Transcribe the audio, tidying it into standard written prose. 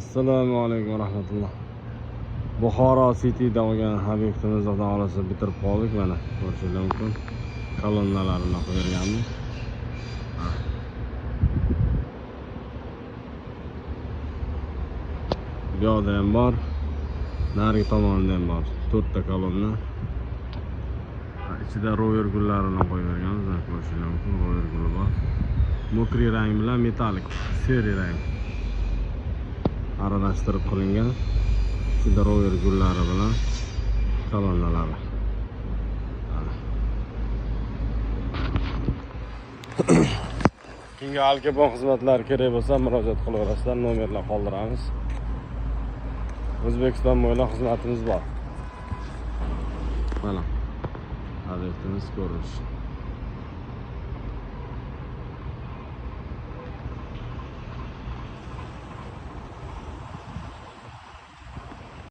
Assalomu alaykum va rahmatulloh. Buxoro Cityda olgan obyektimizni, xudo xohlasa, bitirib qoldik mana, ko'rishingiz mumkin. Kolonnalarini qo'yganmiz. Bu yoqda ham bor, narigi tomonida ham bor. To'rtta kolonna. Ichida rover gullarini qo'yib berganmiz, mana ko'rishingiz mumkin, rover guli bor. Мокрый rang bilan metallik, серый rang aralashtirib qilingan. Ichida rover gullari bilan kolonnalari. Mana. Kimga alkapon xizmatlari kerak bo'lsa, murojaat qilaverasizlar, nomerlar qoldiramiz. O'zbekiston bo'ylab xizmatimiz bor. Mana obyektimiz ko'rinishi.